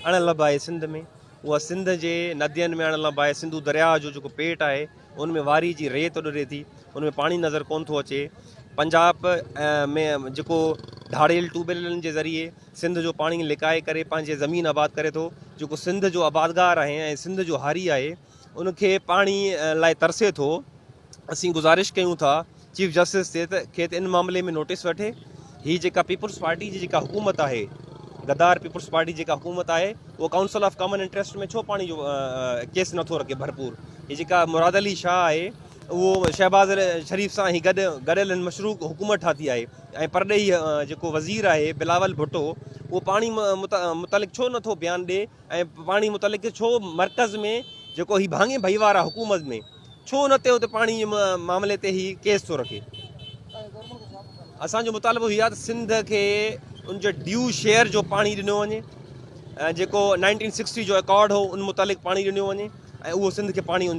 اڻ لڀ آهي سنڌ ۾، اها سنڌ جي ندين ۾ اڻ لڀ آهي، سنڌو درياهه جو جيڪو پيٽ آهي ان ۾ واري جي ريت اڏري ٿي، ان ۾ پاڻي نظر ڪونه ٿو اچي، پنجاب ۾ جيڪو ڌاڙيل ٽيوب ويلن جي ذريعي سنڌ جو پاڻي لڪائي ڪري پنهنجي زمين آباد ڪري ٿو، جيڪو سنڌ جو آبادگار آهي ۽ سنڌ جو هاري آهي ان کي پاڻي لاء ترسي ٿو. اسين گذارش ڪيون ٿا چيف جسٽس تي ته کي ته ان معاملي ۾ نوٽيس وٺي هي جيڪا پيپلز پارٽي جي جيڪا حڪومت آهي غدار پيپلز پارٽي جيڪا حڪومت آهي اهو ڪائونسل آف ڪامن انٽريسٽ ۾ ڇو پاڻي جو ڪيس نٿو رکي ڀرپور هي جيڪا مراد علي شاهه آهي اهو شهباز شريف سان هي گڏ گڏيل هن مشروق حڪومت ٺاهي آهي ۽ پرڏيهي جيڪو وزير آهي بلاول ڀٽو اهو پاڻي متعلق ڇو نٿو بيان ڏي ۽ پاڻي متعلق ڇو مرڪز ۾ جيڪو هي ڀاڱي ڀئيوار آهي حڪومت ۾ ڇو ان تي اتي پاڻي جي معاملي تي هي ڪيس ٿو رکي. اسان جو مطالبو هي آهي ته سنڌ کي ان جو ڊيو شيئر جو پاڻي ڏنو وڃي ۽ جيڪو نائنٽين سڪسٽي جو اڪارڊ هو ان متعلق پاڻي ڏنو وڃي ۽ اهو سنڌ کي پاڻي ان.